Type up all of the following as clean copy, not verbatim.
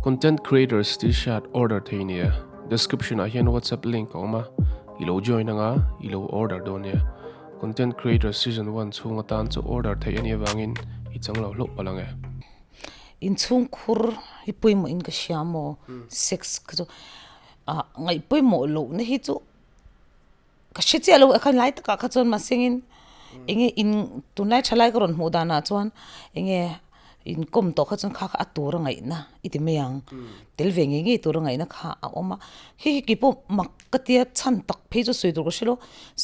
Content creators t-shirt order thei nia. Description ah hian WhatsApp link a awm a, i lo join anga i lo order dawn nia. Content creators season one chhung atan chu order theih a nih avangin i chang lo hlauh palh ang e. Inchhungkhur hi pawimawh in ka hria maw? Sex kha chu ah ngaih pawimawh lohna hi chu ka hre chiah lo a khan lai takah kha chuan mahsengin eng nge in tunlai thalai ka rawn hmuh danah chuan eng nge inkawm tawh kha chuan kha kha a tur a ngaihna i ti mai ang tel ve ngei ngei tur a ngaihna kha a awm a hei hi keipawh mak ka tia chhan tak phei chu sawi tur ka hre lo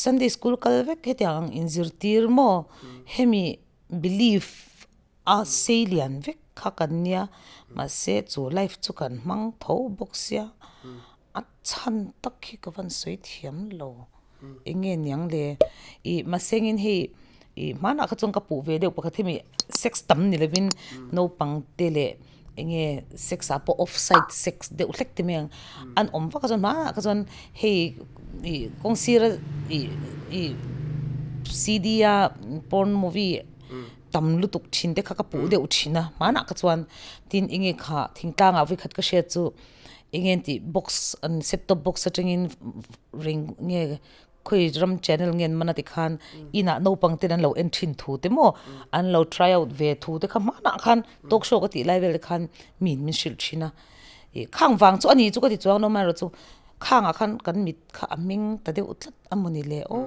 sunday school kal vek hetiang ang inzirtir maw hemi belief a sei lian vek kha kan nia mahse chu life chu kan hmang tho bawk sia. A chhan tak hi ka van sawi thiam lo eng nge niang le ih mahsengin hei ih hmanah kha chuan ka puh ve deuh pakhat hemi sex tam ni lovin naupang te leh eng nge sex ah pawh off side sex deuh hlek te mai ang an awm vak a chuan hmanah kha chuan hei ih kawng sira ih ih CD a porn movie tam lutuk thin te kha ka puh deuh thin a hmanah kha chuan tin eng nge kha thingtlangah vawikhat ka hriat chu. Eng nge tih box an set top box atangin ring nge khawi ram channel nge an man a tikhan inah naupang ten an lo en thin thu te maw an lo try out ve thu te kha hmanah khan talk show ka tih lai vel te khan mi in min hrilh thin a ih khang vang chu a ni chu ka ti chuang lo amaherawhchu khangah khan kan mit kha a hming ta deuh tlat a mawni le aw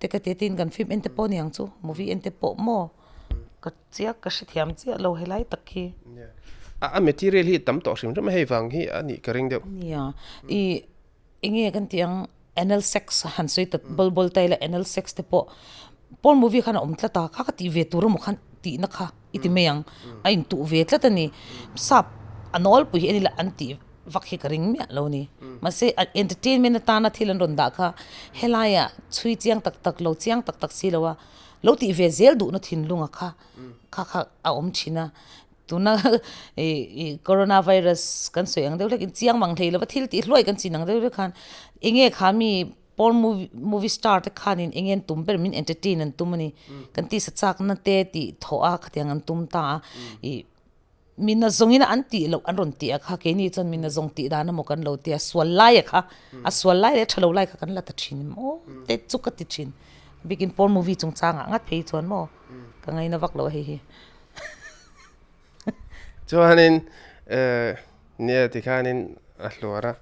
te ka ti a tin kan film en te pawh a ni ang chu movie en te pawh maw ka chiah ka hrethiam chiah lo helai tak hi. A material hi tam tawh hrim hrim a hei vang hi a nih ka ring deuh. Nia i eng nge kan tih ang anal sex han sawi ta bawl bawl ta ila anal sex te pawh porn movie khan a awm tlat a kha ka tih ve tur emaw khan tihna kha i ti mai ang a intuh ve tlat a ni sap a nawlpui hi en ila an tih vak hi ka ring miah lo ni mahse entertainment atana thil an rawn dah kha helaiah chhui chiang tak tak lo chiang tak tak si lo a lo tih ve zel duhna thinlunga kha kha kha a awm thin a tuna ih ih corona virus kan sawi ang deuh hlek in chiang mang hlei lova thil tih hluai kan chin ang deuh hlek khan eng nge kha mi porn movie movie star te khanin eng nge an tum ber min entertain an tum a ni kan tisa chakna te tih thawh a khatiang an tum ta a ih. Mina zawngin an tih loh an rawn tih a kha keini chuan mina zawng tih dan emaw kan lo ti a, sual lai a kha a sual lai leh a tha lo lai kha kan la ta thin em aw te chu ka ti thin bikin porn movie chungchangah ngat phei chuan maw ka ngaina vak lo a hei hi. Chuanin nia tikhanin a hluar a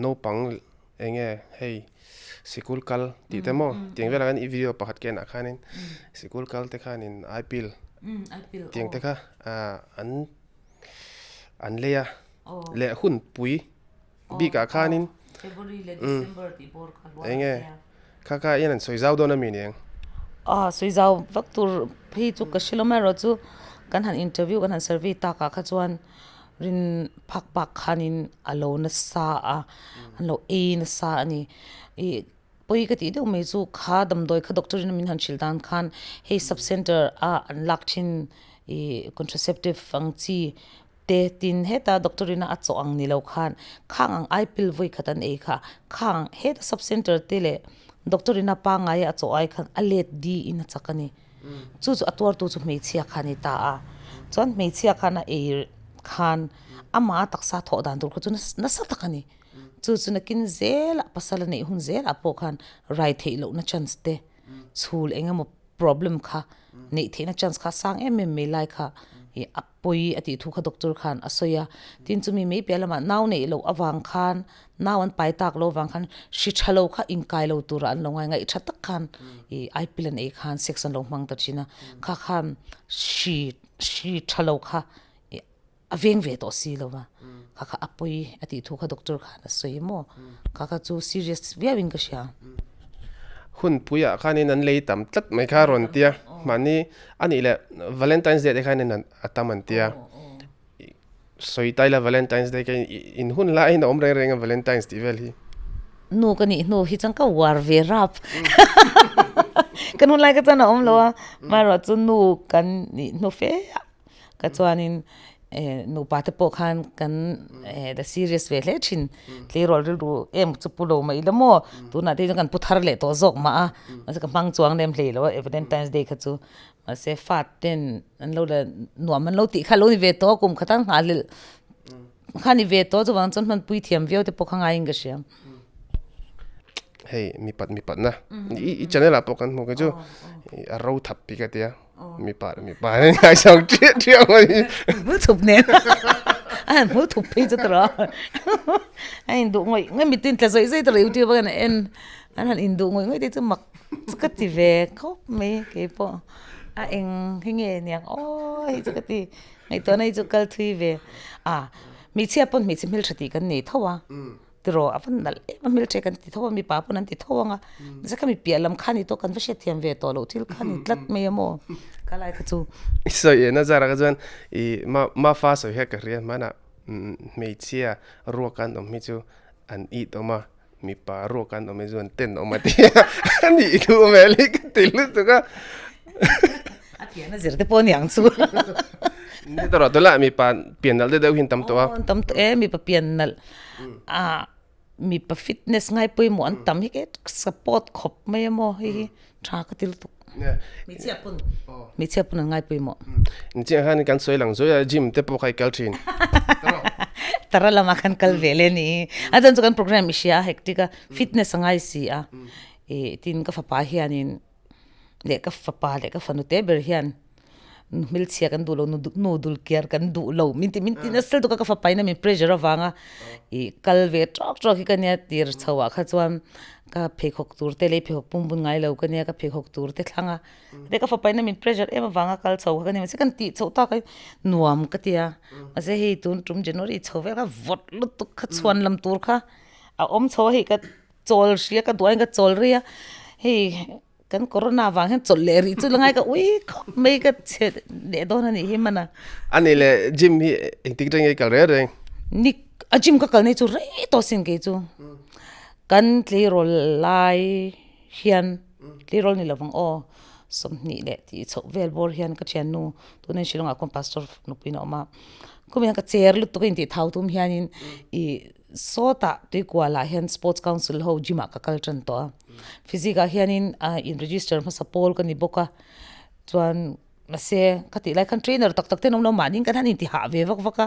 naupang eng nge hei sikul kal tih te maw tiang velah khan i video pakhat ken ah khanin sikul kal te khanin ai pil tiang te kha ah an an lei a leh hun pui bik ah khanin eng nge kha kha hian an sawi zau dawn ami ni ang. Ah sawi zau vak tur phei chu ka hre lo mai erawh chu kan han interview kan han survey tak ah kha chuan. Rin phak bak khanin a lo nasa a, an lo ei nasa a ni. Ih pawi ka tih deuh mai chu kha damdawi kha doctor in min han hrilh dan khan hei sub center a an lak thin ih contraceptive ang chi te tin heta doctor in a chawh ang ni lo khan khang ang ai pil vawi khat an ei kha khang heta sub center te leh doctor in a pangngai a chawh ai khan a let di in a chak a ni. Chu chu a tuartu chu hmeichhia kha a ni ta a, chuan hmeichhia khan a ei khan amah a taksa thawh dan tur kha chu nasa tak a ni. Chu chu nakin zelah pasal a neih hun zelah pawh khan rai theih lohna chance te chhul eng emaw problem kha neih theihna chance kha a sang em em mai lai kha ih a pawi a tih thu kha doctor khan a sawi a. Tin chumi mai piah lamah nau neih loh avang khan Nau an pai tak lo vang khan hri tha lo kha inkai lo tura an lo ngai ngaih tha tak khan ih ai pil an ei khan sex an lo hmang ta thin a, kha khan hri hri tha lo kha ih a veng ve tawh si lo va, kha kha a pawi a tih thu kha doctor khan a sawi maw, kha kha chu serious viau in ka hria. Hun puiah khanin an lei tam tlat mai kha a rawn tia, mahni a nih leh Valentine's Day te khanin a tam an tia. Sawi tai la Valentine's Day ka in hun laiin a awm reng reng a Valentine's tih vel hi. Nu ka nih hnu hi chuan ka uar ve rap. Kan hun lai ka chuan a awm lo a, amaherawhchu nu kan nih hnu fe ah ka chuanin Nupa te pawh khan kan la serious ve hle thin. Tleirawl rilru em chu pu lo mah ila maw? Tunah te hi chuan kan pu thar leh tawh zawk mah a, mahse ka hmang chuang lem hlei lo a Valentine's Day kha chu. Mahse fat ten an lo la nuam an lo tih kha a lo ni ve tawh a, kum khat a nghahhlelh kha a ni ve tawh chuvang chuan hmanpui thiam viau te pawh kha ngaiin ka hria. Hei mipat mipatna i channel ah pawh kan hmu kha chu a ro thap pi ka tia. Mipa leh mipa an inngaichang ṭiah ṭiah mai. Hmul thup nen a han hmul thup phei chu tawrh a, a induh ngawih ngawih mitin tla zawih zawih tawrh youtube a kan en an han induh ngawih ngawih te chu mak chu ka ti ve khawp mai keipawh a eng hi nge niang aw hei chu ka ti ngaihtuahna hi chu kal thui ve a hmeichhia pawn hmeichhe hmeltha tih kan nei tho a. Tiraw a va nalh em a hmeltha kan ti tho a mipa pawn an ti tho ang a nasa kha mi piah lam kha ni tawh kan va hriatthiam ve tawh loh thil kha ni tlat mai a maw ka lai kha chu. I sawi en a zara kha chuan i ma mafa sawi hian ka hria hmanah hmeichhia ruak an awm hi chu an it awm a mipa ruak an awm hi chu an ten awm a ti a a nih duh hmel hi ka ti lutuk a. A pian a zir te pawh aniang chu. Ni tawh rawh tunlaiah mipa pian nalh deuh deuh hi an tam tawh a. Aw an tam tawh e mipa pian nalh. Ah mipa fitness ngai pawimawh an tam hi ke support khawp mai a maw hei hi tha ka ti lutuk. Hmeichhia pawn hmeichhia pawn an ngai pawimawh. Nichiah khan kan sawi lang zuai a gym te pawh kha i kal thin. Tara lamah khan kal ve le ni. A chuan chu kan program i hria a hectic a fitness a ngai si a ih tin ka fapa hianin leh ka fapa leh ka fanu te ber hian hmelchhia kan duh lo nu dul kiar kan duh lo min ti min ti nasa lutuk a ka fapa in a min pressure avanga ih kal ve tawk tawk hi ka nia tir chho ah kha chuan ka pheikhawk tur te lei pheikhawk pum bun ngai lo ka nia ka pheikhawk tur te thlang a te ka fapa in a min pressure em avanga kal chho kha ka nia mahse kan tih chhoh tak a nuam ka tia mahse hei tun tum January chho vel kha vawt lutuk kha chhuan lam tur kha a awm chho a hei ka chawl hria ka duh a ka chawl rei a hei kan corona vang hian chawlh leh rih chu la ngai ka ui khawp mai ka chhe leh dawn a nih hi hman a. A nih leh gym hi engtik reng nge i kal reng reng? Ni a gym ka kal nei chu rei tawh sin kei chu kan tleirawl lai hian tleirawl ni lovang aw 20 leh tih chhoh vel bawr hian ka thiannu tuna Shillong ah khuan pastor nupui in a awm a khumi hian ka cher lutuk a intih thau tum hianin ih Sawtah Tuikualah hian Sports Council ho gym ah ka kal tan tawh a, physique ah hianin in register hmasa pawl ka ni bawk a, chuan mahse ka tih lai khan trainer tak tak te an awm lo mahni kan han inti hah ve vak vak a,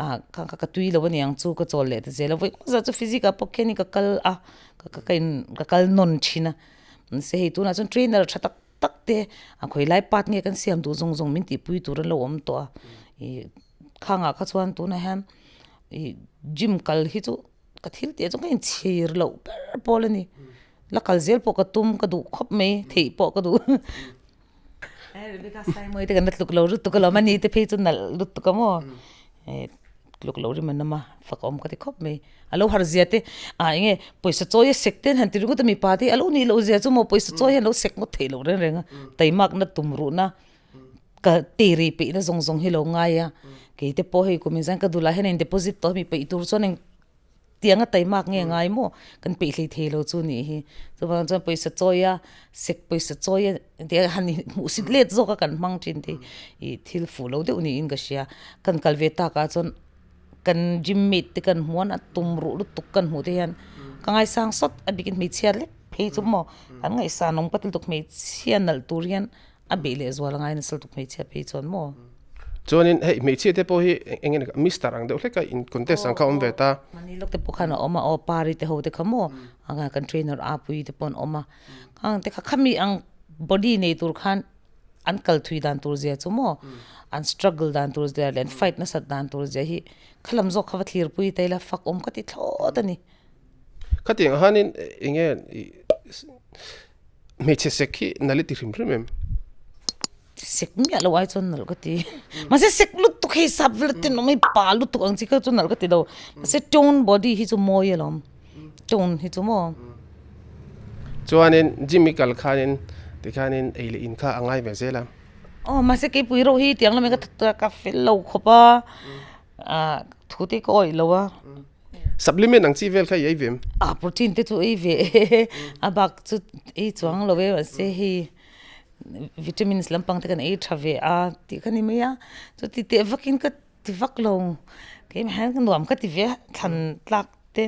ah kha kha ka tui lo aniang chu ka chawl leh ta zel a, vawi engmah zat chu physique ah pawh khianin ka kal a, ka in ka kal nawn thin a, mahse hei tunah chuan trainer tha tak tak te a khawi lai part nge kan siam duh zawng zawng min tihpui tur an lo awm tawh a, ih khangah kha chuan tunah hian. Ih gym kal hi chu ka thil tih ah chuan ka inchhir loh ber pawl a ni la kal zel pawh ka tum ka duh khawp mai theih pawh ka duh Rebecca Saimawii te kan la tluk lo lutuk alawm a ni te phei chu nalh lutuk a maw eh tluk loh rim an awm a fak awm ka ti khawp mai a lo har zia te ah eng nge pawisa chawi a sek te an han ti ringawt a mipa te hi a lo nih loh zia chu maw pawisa chawi hian a lo sek ngawt theih loh reng reng a taimakna tum ruhna. Ka tei rei peihna zawng zawng hi lo ngai a, kei te pawh hei kum inzan ka dulah hian in deposit tawh hemi peih tur chuan eng tianga taimak nge ngai maw kan peih hlei thei lo chu nih hi chuvang chuan pawisa chawi a sek pawisa chawi a tia han hmuh sit let zawk a kan hmang thin te ih thil fuh lo deuh niin ka hria kan kal ve tak ah chuan kan gym mate te kan hmuh a tum ruh lutuk kan hmuh te hian ka ngaisang sawt a bikin hmeichhia lek phei chu maw an ngaihsan awm ka ti lutuk hmeichhia nalh tur hian. A beih leh zual angai nasa lutuk hmeichhia phei chuan maw? Chuanin hei hmeichhia te pawh hi eng nge Mister ang deuh hlek a in contest ang kha a awm ve ta. Mahni lawk te pawh khan a awm a aw Pari te ho te kha maw anga kan trainer a pui te pawh an awm a khang te kha khami ang body nei tur khan an kal thui dan tur zia chu maw an struggle dan tur zia leh an fight nasat dan tur zia hi khalam zawk kha va thlir pui ta ila fak awm ka ti thlawt a ni. Khatiang hanin eng nge Hmeichhe sek hi nalh i ti hrim hrim em? Sek miah lo ai chuan nalh ka ti. Mahse sek lutuk hei sap vel ten awm hei pa lutuk ang chi kha chu nalh ka ti lo. Mahse tone body hi chu mawi alawm. Tone hi chu maw. Chuanin gym i kal khanin tikhanin ei leh in kha a ngai ve zel a. Aw mahse keipui reuh hi tiang lamah ka ka fel lo khawp a, ah thu te ka awih lo a. Supplement ang chi vel kha i ei ve em? Ah protein te chu ei ve e, a bak chu ei chuang lo e mahse hei vitamins lampang te kan ei tha ve a tih kha ni mai a, chuti teh vakin ka. ti vak lo keimah hian ka nuam ka ti ve a thlan tlak te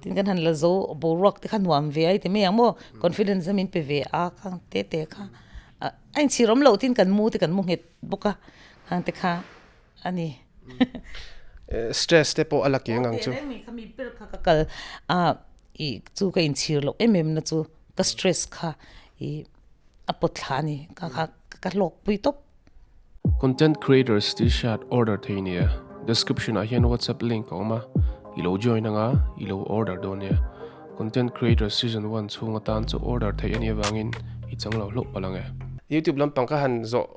tin kan han la zo boruak te kha nuam ve a i ti mai ang maw confidence a min pe ve a khang te te kha a inchhir awm loh tin kan mu te kan mu nghet bawk a khang te kha a ni. Stress te pawh a la kiang ang chu. Aw teh reng mai kha mi ber kha ka kal a i chu ka inchhir loh em em na chu ka stress kha i a pawt thla a ni ka kha ka hlawk pui tawp. Content creators t-shirt order thei nia description ah hian whatsapp link a awm a i lo join anga i lo order dawn nia content creators season one chhung atan chu order theih a nih avangin i chang lo hlauh palh ang e. Youtube lampang ka han zawh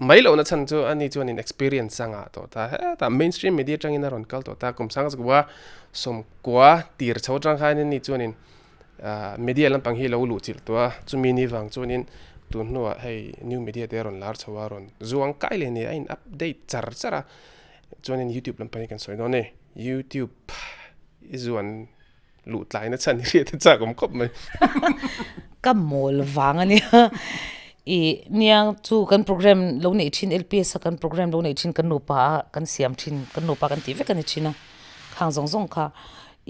mai lohna chhan chu ani chuan in experience a ngah tawh ta hetah mainstream media atangin a rawn kal tawh ta kum sang zakua sawmkua tir chho atang khan ani chuanin Media lampang hi lo luh chilh tawh a, chumi ni vang chuanin tun hnuah hei new media te a rawn lar chho a, rawn zuang kai leh nia a in update char char a, chuanin youtube lampang hi kan sawi dawn a ni, youtube i zuan luh tlaina chhan hi hriat a chak awm khawp mai. Ka mawl vang a nia, i nia chu kan program lo neih thin LPS a kan program lo neih thin kan nupa a kan siam thin kan nupa kan tih vek a ni thin a, khang zawng zawng kha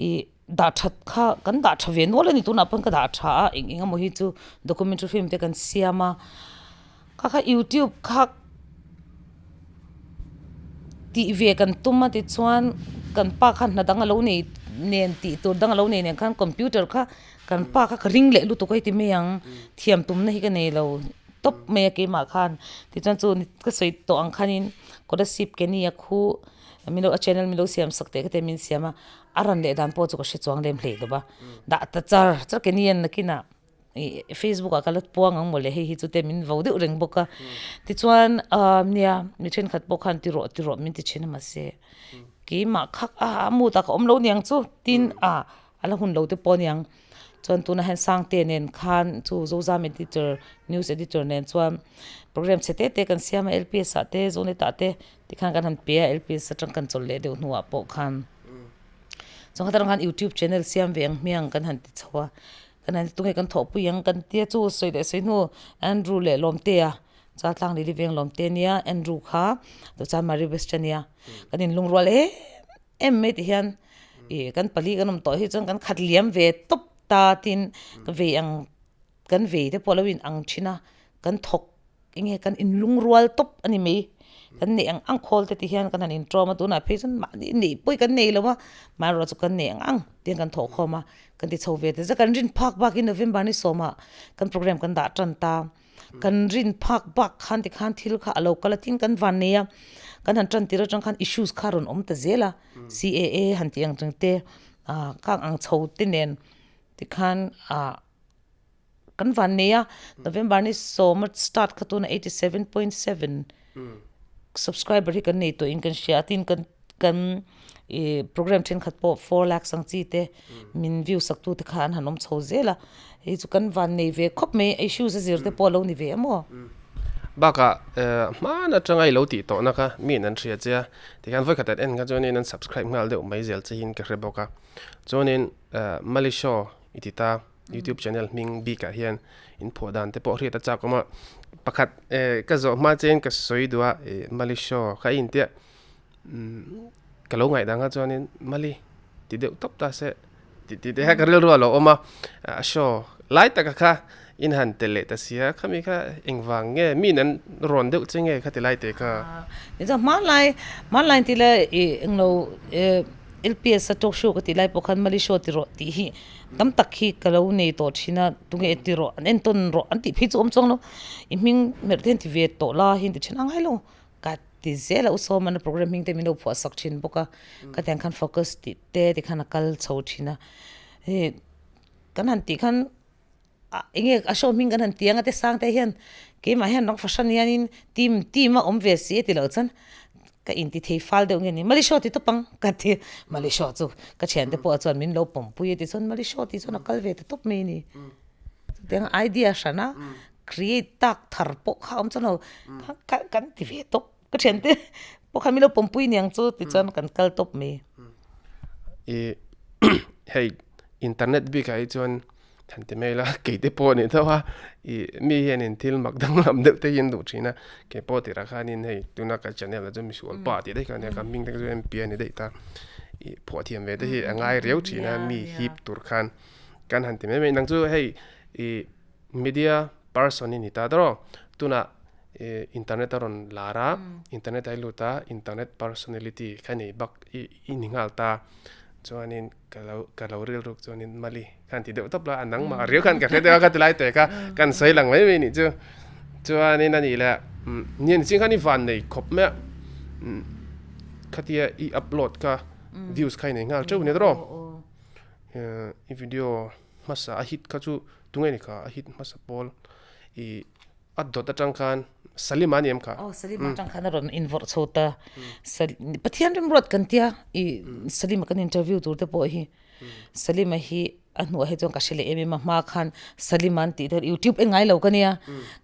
i Dah that kha kan dah tha ve nual a ni tunah pawn ka dah tha a eng eng emaw hi chu documentary film te kan siam a kha kha youtube kha tih ve kan tum a tichuan kan pa khan hna dang a lo nei nen tih tur dang a lo nei nen khan computer kha kan pa kha ka ring leh lutuk a heti mai ang thiam tumna hi ka nei lo tawp mai a keimah khan tichuan chu ka sawi tawh ang khanin kolasib Kenny a khu min lo a channel min lo siam sak teh kha te min siam a. A rawn leh dan pawh chu ka hre chuang lem hlei lo va, dah ta char char ke ni an nakinah ih facebook ah ka la puang ang mawle hei hi chu te min vo deuh reng bawk a, tichuan ah nia mi thenkhat pawh khan ti rawh ti rawh min ti thin a mahse keimah khak a a mood ah ka awm lo niang chu tin ah a la hun lo te pawh aniang chuan tunah hian Sangte nen khan chu Zozam editor news editor nen chuan program chhe te te kan siam a L P S ah te Zonet ah te Tikhan kan han pe a, LPS atang kan chawlh leh deuh hnuah pawh khan chuan khatah khan youtube channel siam ve ang hmiang kan han ti chho a, kan han tunge kan thawhpui ang kan tia chu sawi leh sawi hnu Andrew leh Lawmtea Chaltlang Lily Veng Lawmte nia Andrew kha chuan Marie West ania kan inlungrual em em mai ti hian ih kan pali kan awm tawh hi chuan kan khat liam ve tawp ta tin ka vei ang kan vei te pawh a lo in ang thin a kan thawk Enge kan inlungrual tawp a ni mai. Kan neih ang ang khawl te ti hian kan han intawm a, tunah phei chuan mahni neih pawh kan nei lo a, hmanrua chu kan neih ang ang tiin kan thawh khawm a, kan ti chho ve ta zet. Kan rin phak bakin November ni sawmah kan program kan dah tan ta, kan rin phak bak khan tikhan thil kha a lo kal a, tin kan van nei a, kan han tan tir atang khan issues kha a rawn awm ta zel a, CAA han tih ang chang te, ah kang ang chho te nen tikhan ah. Kan van nei a, November ni sawma start kha tuna 87.7 subscriber hi kan nei tawh in kan hria a, tin kan kan ih program thenkhat pawh 4 lakhs ang chi te min view sak tu te kha an han awm chho zel a, hei chu kan van nei ve khawp mai issues a zir te pawh a lo ni ve em aw. Bakah hman atanga i lo tih tawhna kha mi in an hria che a, tikhian vawikhat an en kha chuanin an subscribe nghal deuh mai zel che hian ka hre bawk a, chuanin Mali show i ti ta. Youtube channel hming bik ah hian in phuah dan te pawh hriat a chak awm a, pakhat eh ka zawh hma chian ka sawi duh a ih Mali show kha i intia umm ka lo ngaih dang ah chuanin Mali ti deuh tawp ta se tih tih te kha ka rilru a lo awm a, a show lai taka kha in han tel leh ta sia khami kha engvang nge mi in an rawn deuh che nge kha ti lai te kha. Tichuan hmanlai hmanlai tih la ih englo eh L P S a talk show ka tih lai pawh khan Mali show ti rawh tih hi Tam tak hi ka lo nei tawh thin a, tunge ti rawh an entawn rawh an tih phei chu awm chuang lo, i hming hmerh te hian ti ve tawh la hi an ti thin a ngai lo, ka ti zel a u Sawmana program hming te min lo phuah sak thin bawk a, ka tiang khan focus tih te ti khan a kal chho thin a, hei kan han tih khan ah enge a show hming kan han ti ang a te sang te hian keimah hian rang fahran hianin team team a awm ve si a ti loh chuan Ka inti thei fal deuh nge ni, Mali show ti tawp ang ka ti, Mali show chu ka thiante pawh chuan min lo pawmpui a ti chuan Mali show tih chuan a kal ve ta tawp mai a ni. Chutiang idea hran a create tak thar pawh kha awm chuan lo kan ti ve tawp, ka thiante pawh khan min lo pawmpui niang chu ti chuan kan kal tawp mai. I hei internet bikah hi chuan. Han ti mai ila kei te pawh ni tho a, ih mi hianin thil mak danglam deuh te hi an duh thin a, kei pawh tirah khanin hei tuna ka channel ah chuan misual pa tih daih kha ania ka hming te kha chu MP a ni daih ta, ih phuah thiam ve te hi a ngai riau thin a mi hip tur khan kan han ti mai mai nang chu hei ih media person i ni ta tawh tunah ih internet a rawn lar a internet a i lut a internet personality kha nei bak i ni nghal ta chuanin ka lo ka lo rilruk chuanin mali khan ti deuh tawp la a nangmah riau khan ka hre deuh a ka ti lai teh kha kan sawi lang mai mai nih chu chuanin a nih leh ni ching khan i van nei khawp mai a khatia i upload kha views kha i nei nghal teuh a ni tawh i video hmasa a hit kha chu tunge ni kha a hit hmasa pawl ih A dawt atang khan Salima a ni em kha? Aw, Salima atang khan a rawn invawrh chho ta. Pathian rimruat kan tia i Salima kan interview tur te pawh hi Salima hi a hnuah hi chuan ka hre leh em em a, hma khan Salima an tih te YouTube en ngai lo ka nia,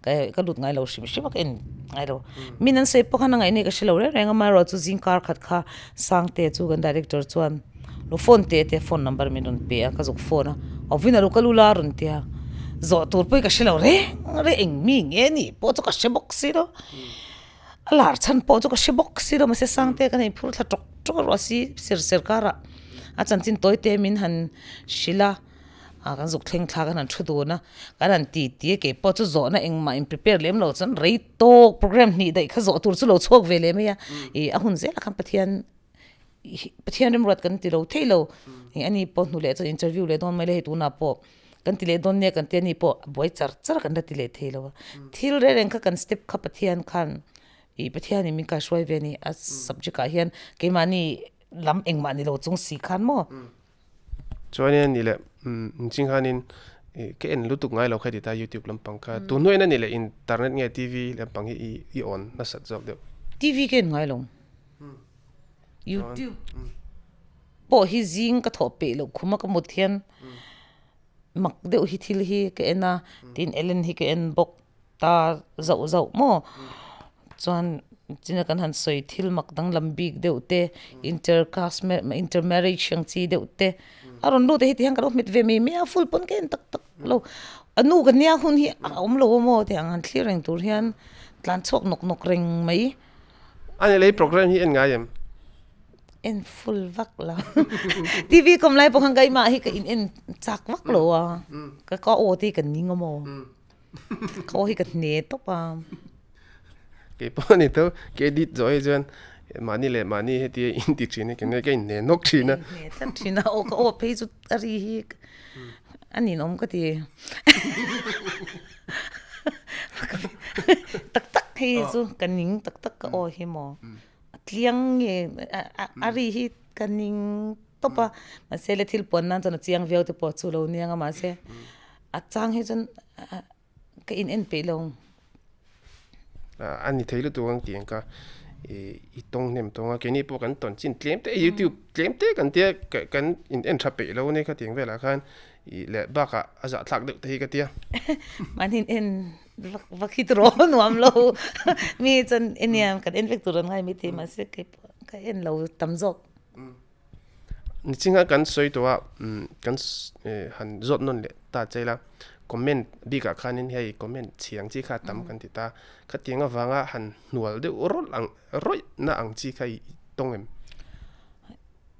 ka lut ngai lo hrim hrim a ka en ngai lo. Min an sawi pawh khan a ngaihna hi ka hre lo reng reng a, amaherawhchu chu zing kar khat kha Sangte chu kan director chuan Lo phone teh te phone number min rawn pe a, ka zuk phone a, awin a lo kal ula a rawn ti a, zawh tur pawh hi ka hre lo reng reng eng mi nge nih pawh chu ka hre bawk si lo, a lar chhan pawh chu ka hre bawk si lo mahse Sangte ka nei phur thla tawk tawk a ruah si ser ser karah a chanchin tawi te min han hrilh a. a kan zuk thleng thla kan han thu dun a kan han ti ti a keipawh chu zawhna engmah in prepare lem lo chuan rei tawk program hnih daih kha zawh tur chu lo chhuak ve leh mai a ih a hun zel a khan Pathian Pathian remruat kan ti lo thei lo ih ani pawh hnu leh chuan interview leh dawn mai le hei tunah pawh kan ti leh dawn nia kan tia ani pawh a buai char char a kan la ti leh thei lo a thil reng reng kha kan step kha Pathian khan ih Pathianin min kaihruai ve a ni a subject ah hian keimahni lam engmah ni lo chung si khan maw. Chuanin a ni leh inching khanin ka en lutuk ngai lo kha ti ta youtube lampang kha tun hnuaiin a ni leh internet nge tv lampang hi i on nasat zawk deuh. TV ka en ngai lo youtube pawh hi zing ka thawh peih loh khum a ka mut hian mak deuh hi thil hi ka en a tin Ellen hi ka en bawk. Ta zauh zauh maw? Chuan china kan han sawi thil mak danglam bik deuh te, inter caste inter marriage ang chi deuh te a rawn lut a heti hian ka lo hmet ve mai mai a, full pawn ka en tak tak lo. A nu ka nia hun hi a awm lo a maw tih ang han thlir reng tur hian tlan chhuak nawk nawk reng mai. A ni lei program hi en ngai em? En full vak lo. TV kawm lai pawh khan keimah hi ka in en chak vak lo a, ka aw te hi ka ning a maw? Ka aw hi ka hne tawp a. Kei pawh a ni tho, ka edit zawh hi chuan mahni leh mahni heti a in ti thin a, kei ka inhne nawk thin a. Inhne tlat thin a, aw ka aw phei chu a ri hi a ninawm ka ti. Tak tak hei hi chu ka ning tak tak ka aw hi maw. A tliang nge a ri hi ka ning tawp a, mahse le thil puan nan chuan a chiang viau te pawh chu lo nia ang a mahse A chang hi chuan ka in en peih lo. A ni thei lutuk ang tih ang ka i tawng hnem tawng a, keini pawh kan tawn chin tlem te youtube tlem te kan tia kan in en tha peih lo ania khatiang velah khan ih leh bakah a zahthlak deuh te hi ka tia. Mahni in en vak vak hi turaw nuam lo mi chuan enia kan en vek tur an ngai maithei mahse keipawh ka en lo tam zawk. Nichinga kan sawi tawh a, kan han zawt nawn leh ta che ila, comment bikah khanin hei comment chhiang chi kha a tam kan ti ta, khatiang avanga han hnual deuh rawlh ang rawih na ang chi kha i tawng em?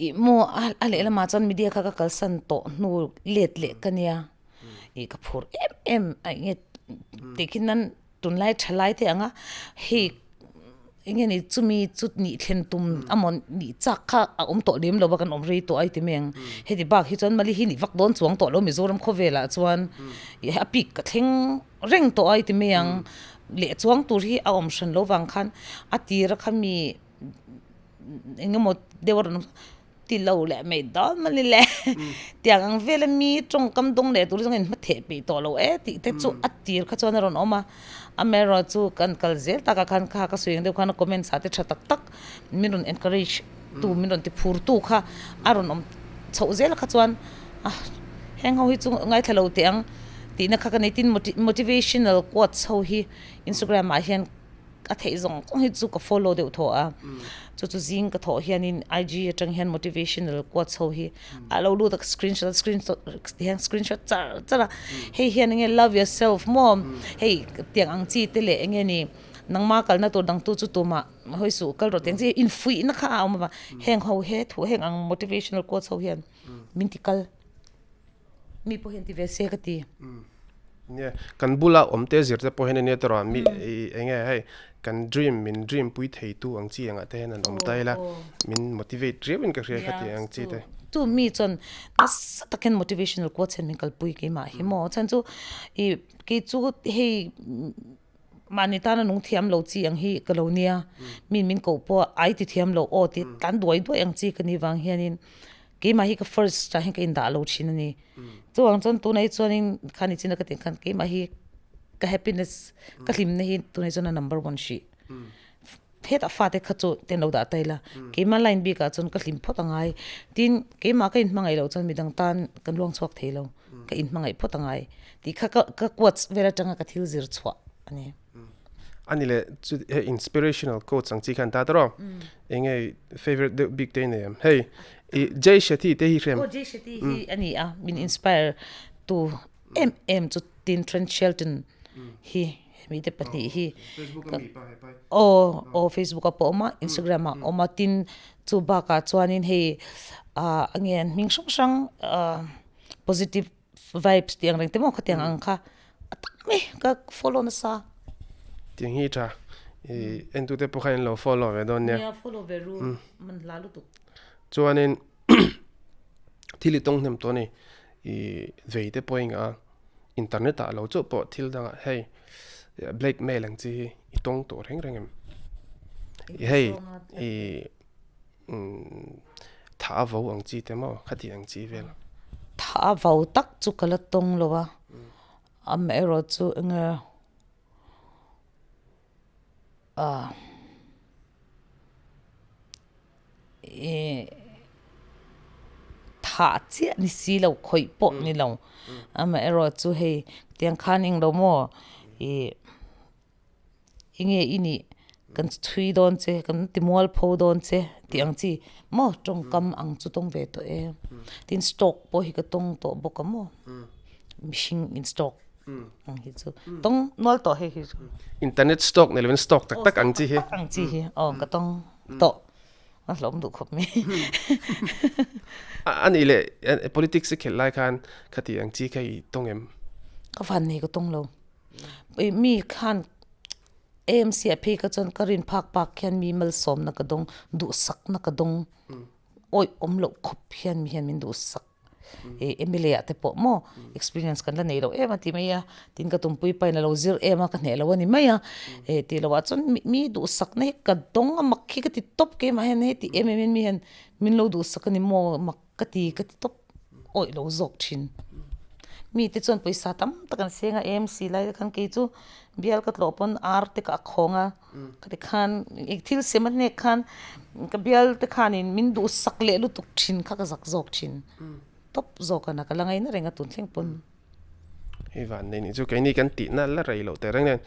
Ih maw a lehlamah chuan media kha ka kalsan tawh hnu let leh ka nia, ih ka phur em em a eng nge tikhin nan Tunlai tha lai te ang a, hei eng nge ni chumi chu nih thlen tum amaw nih chak kha a awm tawh lem lo a kan awm rei tawh a i ti mai ang. Heti bak hi chuan mali hi nih vak dawn chuang tawh lo Mizoram khawvelah chuan a peak ka thleng reng tawh a i ti mai ang. Leh chuang tur hi a awm hran lo vang khan a tir a kha mi eng emaw deuh a rawn awm ti lo leh mai dawn mawni le tiang ang vel a mi tawngkam dawng leh tur zawng in hmatheh peih tawh lo e tih te chu a tir kha chuan a rawn awm a amaherawh chu kan kal zel tak ah khan kha ka sawi ang deuh khan a comments ah te tha tak tak min rawn encourage tu min rawn ti phur tu kha a rawn awm chhoh zel kha chuan a heng ho hi chu ngaithla lo teh ang tihna kha ka nei tin motivational quotes ho hi instagram ah hian. a theih zawng zawng hi chu ka follow deuh thaw a, chu chu zing ka thawh hianin IG atang hian motivational quotes ho hi a lo lut a ka screenshot screenshot ti hian screenshot char char a, hei hian enge love yourself maw hei tiang ang chi te leh enge ni nangma kalna tur dang tu chu tumah hawi suh kal rawh tiang chi infuihna kha a awm a heng ho he thu heng ang motivational quotes ho hian min ti kal. Mi pawh hian ti ve se ka ti. Nia, kan bula awm te zir te pawh hian ania tawrh a, mi eng nge hei kan dream min dream pui thei tu ang chi angah te hian an awm ta ila, min motivate riau in ka hria kha ti ang chi te. Chu mi chuan nasa tak hian motivational quotes hian min kalpui keimah hi maw, chhan chu ih kei chu hei mahni tana nung thiam lo chi ang hi ka lo nia, mi min koh pawh ai ti thiam lo aw ti tlan duai duai ang chi ka nih vang hianin keimah hi ka first ah hian ka indah lo thin a ni. Chuvang chuan tunah hi chuanin khani chin a ka tih khan keimah hi ka happiness ka hlimna hi tunah hi chuan a number one hrih. Hetah fate kha chu te an lo dah ta ila keimah line bikah chuan ka hlim phawt a ngai. Tin, keimah ka inhmangaih loh chuan midang tan kan luang chhuak thei lo, ka inhmangaih phawt a ngai tih kha ka quotes vel atanga ka thil zir chhuah a ni. A ni leh chu hei inspirational quotes ang chi khan ta tawrh aw. Eng nge favourite deuh bik te i nei em? Hei i Jay Shetty te hi hrem. Aw Jay Shetty hi a ni a, min inspire tu em em chu tin Trent Shelton hi hemi te pahnih hi. Facebook a mi pa he pai. Aw aw Facebook a pawh awm a Instagram ah awm a tin chu bakah chuanin hei ah eng nge an hming hrang hrang ah positive Vibes tih ang reng te maw khatiang ang kha a tam mai ka follow nasa. Tiang hi tha i entute pawh khan in lo follow ve dawn nia. Nia follow ve ru man hla lutuk. Chuanin thil i tawng hnem tawh a ni i vei te pawh i ngah a internet ah lo chauh pawh thil dangah hei blackmail ang chi hi i tawng tawh reng reng em? Hei i. Tha a vo ang chi te maw khati ang chi vel. Tha a vo tak chu ka la tawng lo a, amaherawh chu enge ah ih tha chiah ni si lo khawih pawh ni lo, amaherawh chu hei tiang khan englo maw ih. Enge i nih kan chhui dawn che kan ti mual pho dawn che tih ang chi maw tawngkam ang chu tawng ve tawh e tin stock pawh hi ka tawng tawh bawk a maw mihring in stock ang hi chu tawng nual tawh hei hi chu. Internet stock nei lovin stock tak tak ang chi hi. Ang chi hi aw ka tawng tawh a hlawm duh khawp mai. A nih leh politics i khelh lai khan khati ang chi kha i tawng em? Ka van nei ka tawng lo. Mi khan AMC ah phei kha chuan ka rin phak phak khian mi malsawmna ka dawng, duhsakna ka dawng, awih awm loh khawp hian mi hian min duhsak. MLA ah te pawh maw experience kan la nei loh em a ti mai a, tin ka tumpui pain a lo zir em a ka hneh lo a ni mai a, tih loh ah chuan mi duhsakna hi ka dawng a mak hi ka ti tawp keimah hian heti em em in mi hian min lo duhsak a ni maw mak. Ka ti ka ti tawp awih lo zawk thin. Mite chuan pawisa tam tak an seng a AMC lai te khan kei chu bial ka tlawh pawn ar te ka a khawng a khati khan thil sem a hnek khan ka bial te khanin min duhsak leh lutuk thin kha ka zak zawk thin tawp zawk a na ka la ngaina reng a tun thleng pawn. Hei van nei nih chu keini kan tihna la rei loh teh reng nen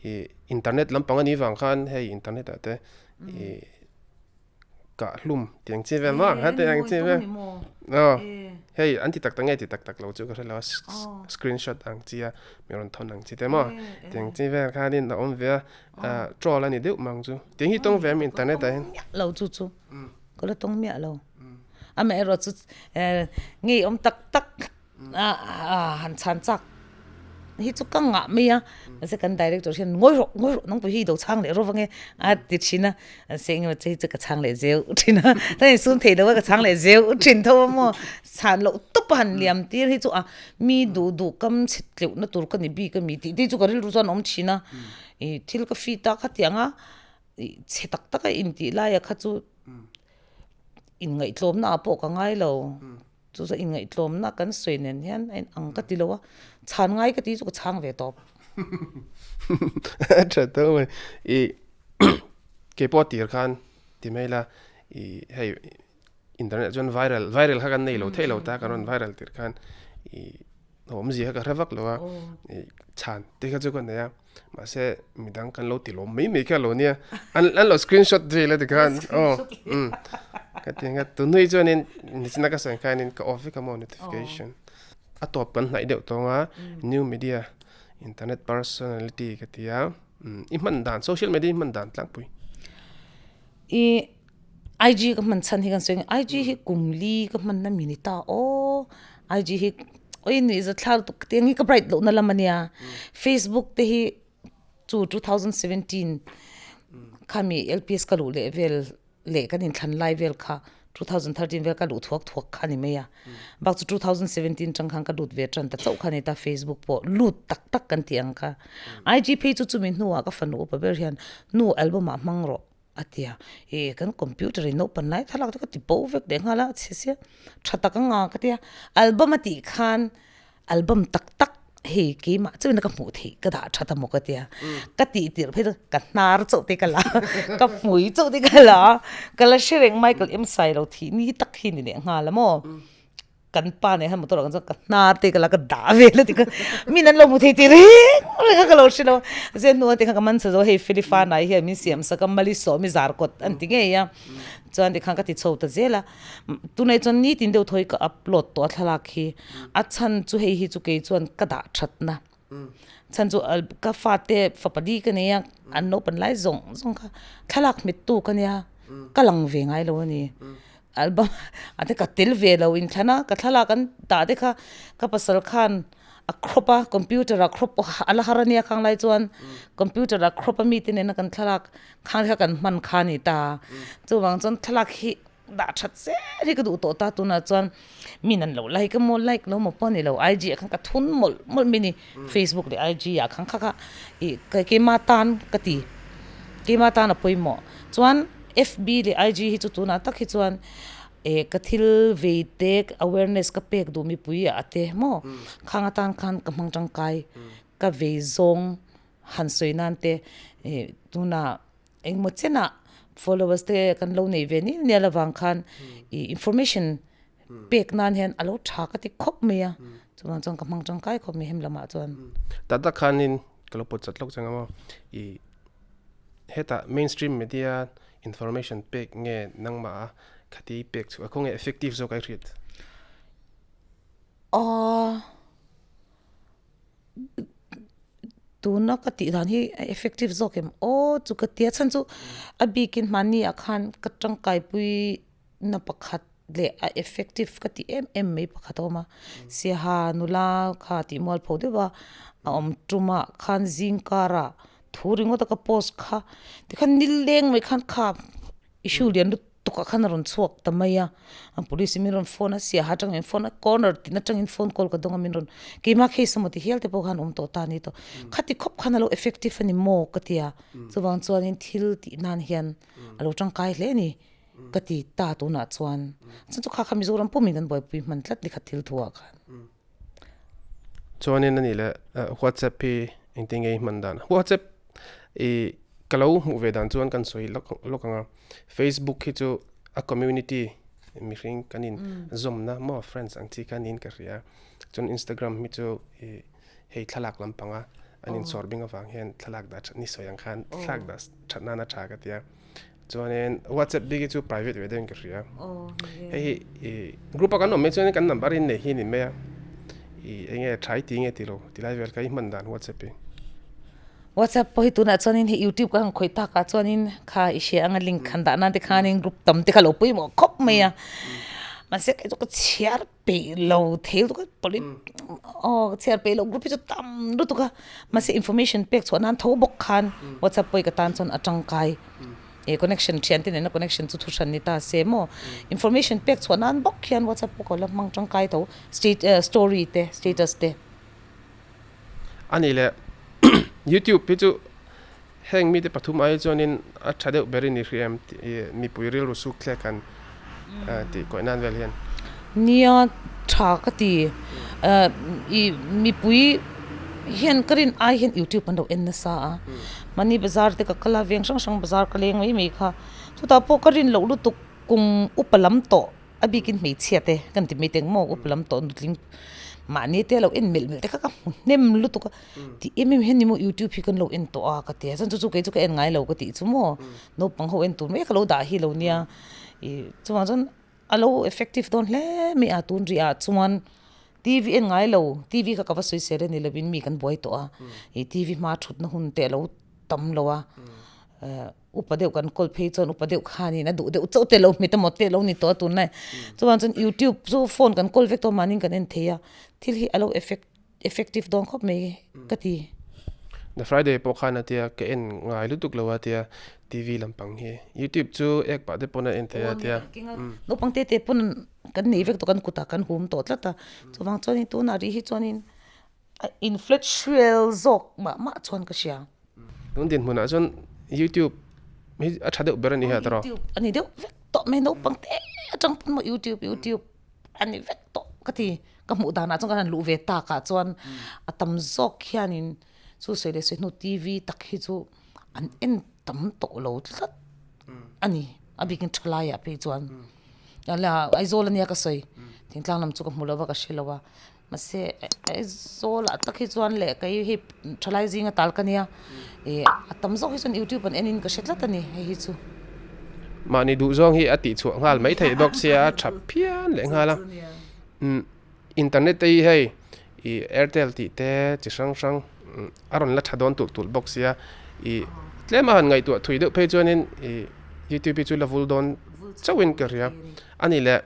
ih internet lampang a nih vang khan hei internet ah te ih. Kah hlum tih ang chi vel maw ha tih ang chi vel aw hei an ti tak tak nge ti tak tak lo chu ka hre lo a screenshot ang chi a mi rawn thawn ang chi te maw tih ang chi vel khanin a awm ve a troll a ni deuh mang chu tih hi tawng ve em internet ah hian lo chu chu ka la tawng miah lo amaherawh chu ngei awm tak tak han chhan chak hi chu ka ngah mai a mahse kan director hian ngawi rawh ngawi rawh nangpawh hi i do chhang leh rawh ange a ti thin a mahse eng emaw chu hei chu ka chhang leh zeuh thin a ta in sum theih loh a ka chhang leh zeuh thin tho a maw chhan loh tawp a han liam tir hi chu a mi duh duh kam chhe tleuh na tur ka ni bik a mi tih te chu ka rilru chuan a awm thin a ih thil ka fit a khatiang a ih chhe tak tak a intih lai a kha chu inngaihtlawmna ah pawh ka ngai lo. Chu chu inngaihtlawmna kan sawi nen hian a inang ka ti lo a, chhan ngai ka ti chu ka chhang ve tawp. A tha tho mai. I kei pawh tir khan ti mai la i hei internet ah chuan viral viral kha kan nei lo theih lo ta kan rawn viral tir khan i. Awmzia kha ka hre vak lo a, ih chhan te kha chu ka nei a, mahse midang kan lo ti lawm mai mai kha lo nia, an an lo screenshot vel a tikhan aw umm ka ti ang a, tunui chuanin nichina ka sawi ang khanin ka off vek a maw notification a tawp kan hnaih deuh tawng a, new media internet personality ka ti a, umm i hman dan social media i hman dan tlangpui. I IG ka hman chhan hi kan sawi ang IG hi kum li ka hman na mi ni ta aw IG hi oi nuih za thla lutuk tiang hi ka bright loh na lam ania Facebook te hi chu 2017 khami LPS ka luh leh vel leh kan inthlan lai vel kha 2013 vel ka luh thuak thuak kha ni mai a bak chu 2017 tang khan ka lut ve tan ta chauh kha ni ta Facebook pawh lut tak tak kan tih ang kha IG phei chu chumi hnuah ka fanu upa ber hian nu album ah hmang rawh a ti a, ih kan computer in naupan lai thlalak te ka ti bo vek leh nghal a a chhe sia tha tak anga ka tia album a tih khan album tak tak hei keimah chuan ka hmuh theih ka dah tha ta maw ka tia ka tih tirh phei chuan ka hnar chauh te ka la ka hmui chauh te ka la ka la hre reng Michael M Sailo thih ni tak hi ni leh nghal a maw. Kan pa nen khan motor ah kan chuan ka hnar te ka la ka dah vel a ti kha min an lo hmu thei ti reng reng a ka lo hre lo zia hnu te khan ka man chhe zo hei Felifa nai hian min siam sak a mali sawm i zar kawt an ti ngei a chuan tikhan ka ti chho ta zel a tunah chuan nitin deuh thaw hi ka upload tawh a thlalak hi a chhan chu hei hi chu kei chuan ka dah that na chhan chu ka fate fapa di ka nei a an naupang lai zawng zawng kha thlalak hmet tu ka nia ka lang ve ngai lo a ni. Album a te ka tel ve lo inthlan a ka thlalak an tah te kha ka pasal khan a crop a computer ah crop a la har ania khang lai chuan computer ah crop a mite nena kan thlalak khang te kha kan hman kha a ni ta chuvang chuan thlalak hi dah that zel hi ka duh tawh ta tunah chuan min an lo like emaw like lo maw pawh a ni lo IG ah khan ka thun mawlh mawlh mai a ni Facebook leh IG ah khan kha kha ih keimah tan ka ti keimah tan a pawimawh chuan. FB leh IG hi chu tunah tak hi chuan eh ka thil vei te awareness ka pek duh mipui ah te maw khang atan khan ka hmang tangkai ka vei zawng han sawi nan te eh tunah engemaw chenah followers te kan lo nei ve nil nil avang khan ih information pek nan hian a lo tha ka ti khawp mai a chuvang chuan ka hmang tangkai khawp mai hem lamah chuan. Tah tak khanin ka lo pawt chat lawk chang a maw ih. Hetah mainstream media information pek nge nangmah a khati pek chhuah a khawnge effective zawk ai hriat? Aww tuna ka tih dan hi a effective zawk em aw chu ka tia chhan chu a bikin hmani ah khan ka tangkaipui na pakhat leh a effective ka tih em em mai pakhat a awm a Siaha nula kha tih mual pho deuh a a awm tum ah khan zing kar ah thu ringawt a ka post kha tikhan nileng mai khan kha issue lian lutuk ah khan a rawn chhuak ta mai a police in min rawn phone a Siaha atang in phone a corner tin atangin phone call ka dawng a min rawn keimah case emaw ti hial te pawh khan awm tawh ta a ni tawh khati khawp khan a lo effective a ni maw ka ti a chuvang chuanin thil tih nan hian a lo tangkai hle a ni. Ka ti ta tunah chuan chuan chu kha kha Mizoram pawmin kan buaipui hman tlat ni khat thil thu ah khan. Chuanin ani leh WhatsApp hi engtin nge i hman dan? WhatsApp i ka lo hmuh ve dan chuan kan sawi lawk lawk ang a, Facebook hi chu a community mihring kan in zawmna maw friends ang chi kha niin ka hria a, chuan Instagram hi chu i hei thlalak lampanga an inchawr bing avang hian thlalak dah that ni sawi ang khan thlalak dah that nana tha ka ti a. Chuanin WhatsApp bik hi chu private ve deuhin ka hria. Hei hi i group a kan awm mai chuanin kan number in nei hi a ni mai a. I enge tha i ti nge ti lo ti lai vel kha i hman dan WhatsApp hi. WhatsApp pawh hi tunah chuanin hei YouTube ka han khawih takah chuanin kha i hria anga link han dah nan te khanin group tam te kha lo pawimawh khawp mai a. Mahse kei chu ka chhiar peih lo thei lutuk a polit aw ka chhiar peih lo group hi chu tam lutuk a mahse information pek chhuah nan tho bawk khan whatsapp pawh hi ka tan chuan a tangkai eh connection thian te nena connection chu thu hran ni ta se maw information pek chhuah nan bawk hian whatsapp pawh ka la hmang tangkai tho state story te status te. Ani leh youtube hi chu heng mite pathum ai chuanin a tha deuh berin i hria em mipui rilru suk thlek han tih kawih nan vel hian. Nia tha ka ti i mipui hian ka rin ai hian youtube an lo en nasa a mahni bazar te ka kal a veng hrang hrang bazar ka leng mai mai kha chutah pawh ka rin loh lutuk kum upa lam tawh. A bikin hmeichhia te kan ti mai teng maw upa lam tawh nutling Mahni te lo en melh melh te kha ka hmu hnem lutuk a, tih em em hian ni maw youtube hi kan lo en tawh a ka ti a, chuan chu chu kei chu ka en ngai lo ka tih chu maw naupang ho en tur mai ka lo dah hi lo nia ih chuvang chuan a lo effective dawn hle mai a tun rih ah chuan tv en ngai lo tv kha ka va sawi sel a ni lovin mi kan buai tawh a ih tv hma thutna hun te a lo tam lo a eh. Upa deuh kan kawl phei chuan upa deuh khanin a duh deuh chauh te lo hmet emaw te lo ni tawh a tunlai. Chuvang chuan youtube chu phone kan kawl vek tawh mahniin kan en thei a, thil hi a lo effect effective dawn khawp mai ka ti. The Friday pawh khan a tia ka en ngai lutuk lo a tia TV lampang hi youtube chu ek pah te pawn a en thei a tia. Naupang te te pawn kan nei vek tawh kan kutah kan hum tawh tlat a, chuvang chuanin tunah rih hi chuanin a influential zawk mah mah chuan ka hria. Tun dinhmunah chuan youtube hi a tha deuh ber a ni hian tawh. Youtube a ni deuh vek tawh mai naupang te atang pawn maw youtube youtube a ni vek tawh ka ti ka hmuh danah chuan ka han luh ve takah chuan a tam zawk hianin chu sawi leh sawi hnu tv tak hi chu an en tam tawh lo tlat a ni a bikin thalaiah phei chuan Aizawl ania ka sawi thingtlang lam chu ka hmu lo va ka hre lo a. Mahse Aizawlah tak hi chuan leh kei hei thalai zinga tal ka nia ih a tam zawk hi chuan youtube an en in ka hre tlat a ni hei hi chu. Mahni duh zawng hi a tih chhuah nghal mai theih bawk sia a tha phian leh nghal a umm internet te hi hei ih airtel tih te chi hrang hrang a rawn la tha dawn tulh tulh bawk sia ih tlem a han ngaihtuah thui deuh phei chuanin ih youtube hi chu la vul dawn chauhin ka hria a ni leh.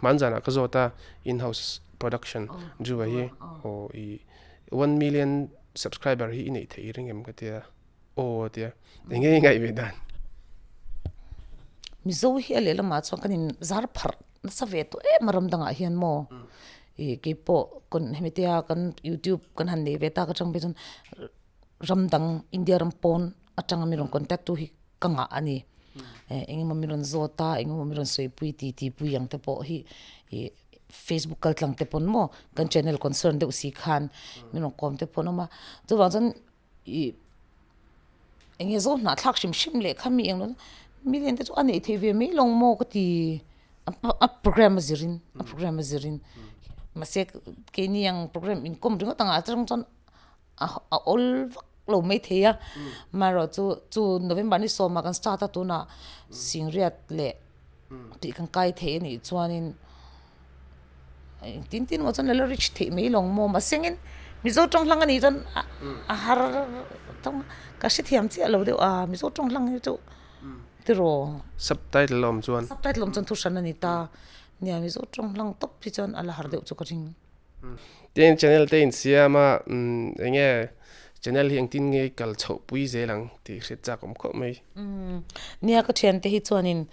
Hmanzanah ka zawt a in-house production Drew-a hi aw i one million subscriber hi i neih theih i ring em ka tia aw a tia eng nge i ngaih ve dan. Mizo hi a lehlamah chuan kan in zar pharh nasa ve tawh em a ram dangah hian maw ih keipawh hemi tia kan youtube kan han neih ve tak atang phei chuan ram dang India ram pawn atanga mi rawn contact tu hi ka ngah a ni. Eng emaw min rawn zawt a, eng emaw min rawn sawipui ti ti pui ang te pawh hi ih Facebook kal tlang te pawn maw kan channel concern deuh si khan min rawn kawm te pawh an awm a. Chuvang chuan ih eng nge zawn hnah thlak hrim hrim leh kha mi eng lo million te chu a neih theih ve mai lawng maw ka ti a program a zirin a program a zirin mahse keini ang program inkawm ringawt angah atang chuan a awl vak lo mai thei a amaherawh chu chu November ni sawmah kan start a tunah Singriat leh tih kan kai thei a nih chuanin engtin tin emaw chuan a la reach theih mai lawng maw mahse engin Mizo tawng hlang a nih chuan a har tawng ka hrethiam chiah lo deuh a Mizo tawng hlang hi chu tiraw Subtitle a awm chuan Subtitle a awm chuan thu hran a ni ta nia Mizo tawng hlang tawp hi chuan a la har deuh chu ka ring. Tin channel te insiam a eng nge channel hi engtin nge kal chhoh pui zel ang tih hriat chak awm khawp mai. Nia ka thiante hi chuanin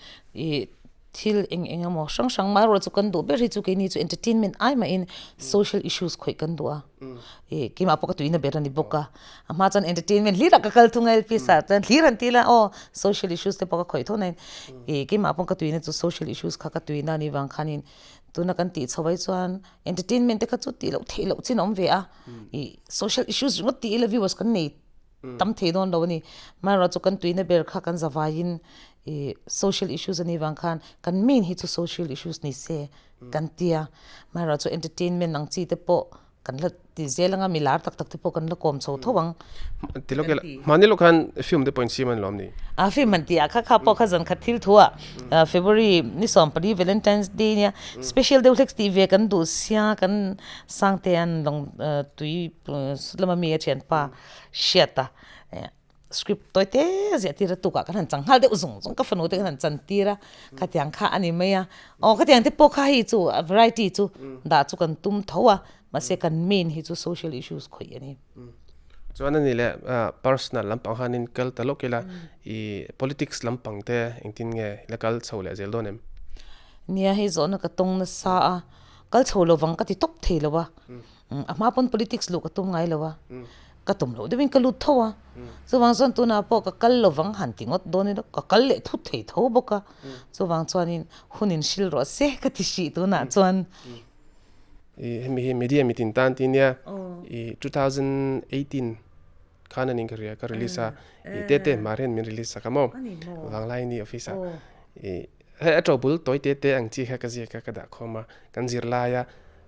ih thil eng eng emaw hrang hrang mai erawh chu kan duh ber hi chu keini chu entertainment ai mahin social issues khawih kan duh a ih keimah pawh ka tuina ber a ni bawk a a hma chuan entertainment hlir ah ka kal thung a LPS ah chuan hlir han ti ila aw social issues te pawh ka khawih tho na in ih keimah pawh ka tuina chu social issues kha ka tuina a nih vang khanin Tuna kan tih chho ai chuan entertainment te kha chu tih loh theih loh chin a awm ve a, ih social issues ringawt tih ila viewers kan nei tam thei dawn lo a ni. Amaherawhchu chu kan tuina ber kha kan zavaiin ih social issues a nih vang khan kan main hi chu social issues ni se kan ti a, amaherawhchu entertainment ang chi te pawh Kan la ti zel anga mi lar tak tak te pawh kan la kawm chho tho ang. Ti lawk ila, mahni lawk khan film te pawh insiam a ni lawm ni? A film an ti a, kha kha pawh kha zan khat thil thu ah February ni 14 Valentine's Day nia special deuh hlek tih ve kan duh sia kan Sangte an lawng tui sut lama mi a thianpa hriat a. Script tawi te ziah tir a tukah kan han chang nghal deuh zung zung ka fanu te kan han chan tir a khatiang kha a ni mai a aw khatiang te pawh kha hei chu a variety chu dah chu kan tum tho a mahse kan main hi chu social issues khawih a ni. Chuan a ni leh personal lampang hanin kal ta lawk ila i politics lampang te engtin nge la kal chho leh zel dawn em? Nia hei zawhna ka tawng nasa a kal chho lovang ka ti tawp thei lo a. A hma pawn politics luh ka tum ngai lo a, ka tum loh deuhin ka lut tho a, chuvang chuan tunah pawh ka kal lovang han ti ngawt dawn ila ka kal leh thut thei tho bawk a, chuvang chuanin hun in hril rawh se ka ti hrih tunah chuan. I hemi hi media mitin tan ti nia i 2018 khan anin ka ria ka release a i te te hmar hian min release sak a maw vanglai ni office ah i hei a tobul tawi te te ang chi kha ka ziak a ka dah khawm a kan zir lai a.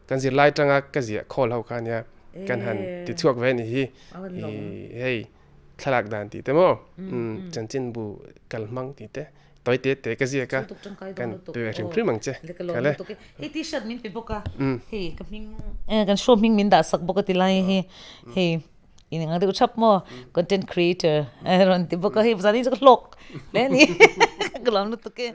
Kan zirlai tanga ka ziah khawl ho kha nia kan han ti chhuak ve ni hi hei thlalak dan tih te maw chanchinbu kal hmang tih te tawi te te ka ziak a kan pe ve hrim hrim ang che khale. Hei t-shirt min pe bawk a hei ka hming kan show hming min dah sak bawk a ti lai hi hei in ang deuh thap maw content creator a rawn ti bawk a hei zan hi chu ka hlawk hle a ni ka lawm lutuk e.